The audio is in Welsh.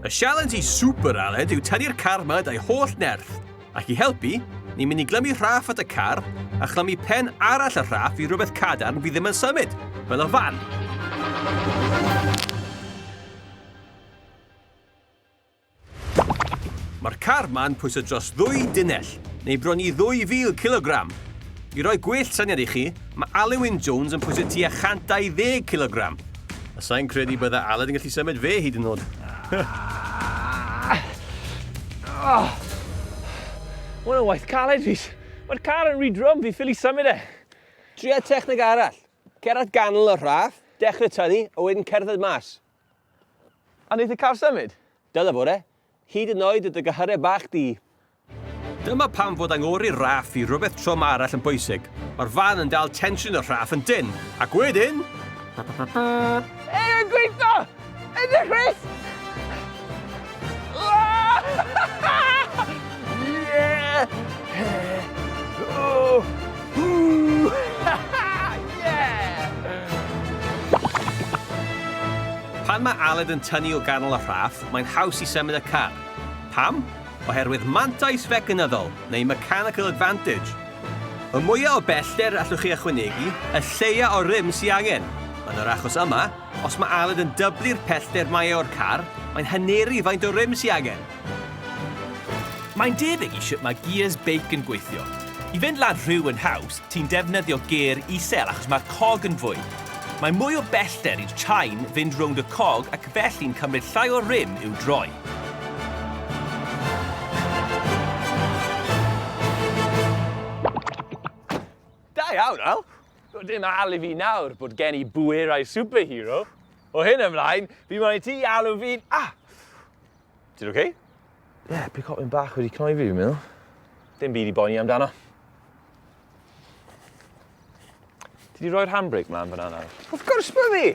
Y sialens i Super Aled yw tynnu'r car 'ma 'da'i holl nerth. Ac i helpu, ni'n mynd i glymu rhaff at y car a chlymu pen arall y rhaff i rywbeth cadarn fydd ddim yn symud, fel y fan. Mae'r car 'ma'n pwyso dros ddwy dunnell, neu bron i 2,000 cilogram. I roi gwell syniad i chi, mae Alun Wyn Jones yn pwyso tua 120 cilogram. A sa i'n credu bydde Aled yn gallu symud fe hyd yn oed. Oh. Mae hwn yn waith caled, Rhys. Mae'r car yn rhy drwm, fi ffili symud e. Tria techneg arall. Cer at ganol y rhaff, dechrau tynnu, a wedyn cerdded mas. A wneith y car symud? Dyle fod e. Hyd yn oed y dy gyhyrau bach di. Dyma pam fod angori'r raff i rywbeth trwm arall yn bwysig. Mae'r fan yn dal tensiwn y rhaff yn dynn, ac wedyn... Ei, mae'n gweithio! Edrych, Chris! Yeah! Oh! Yeah! Pan mae Aled yn tynnu o ganol y rhaff, mae'n haws i symud y car. Pam? Oherwydd mantais fecanyddol, neu mechanical advantage. Y mwya o bellter allwch chi ychwanegu, y lleia o rym sy angen. Yn yr achos yma, os mae Aled yn dyblu'r pellter mae e o'r car, mae'n haneru faint o rym sy angen. Mae'n debyg i shwt mae gears beic yn gweithio. I fynd lan rhiw yn haws, ti'n defnyddio gêr isel achos mae'r cog yn fwy. Mae mwy o bellter i'r chain fynd rownd y cog ac felly'n cymryd llai o rym i'w droi. Da iawn, Al! Doedd dim al i fi nawr bod gen i bwerau superhero. O hyn ymlaen, fi moyn i ti alw fi'n... Ah! Ti'n oce? Ie, yeah, picotyn bach wedi cnoi fi, fi'n meddwl. Dim byd i boeni amdano. Ti di roi'r handbrake mlaen fyna nawr? Wrth gwrs bod fi!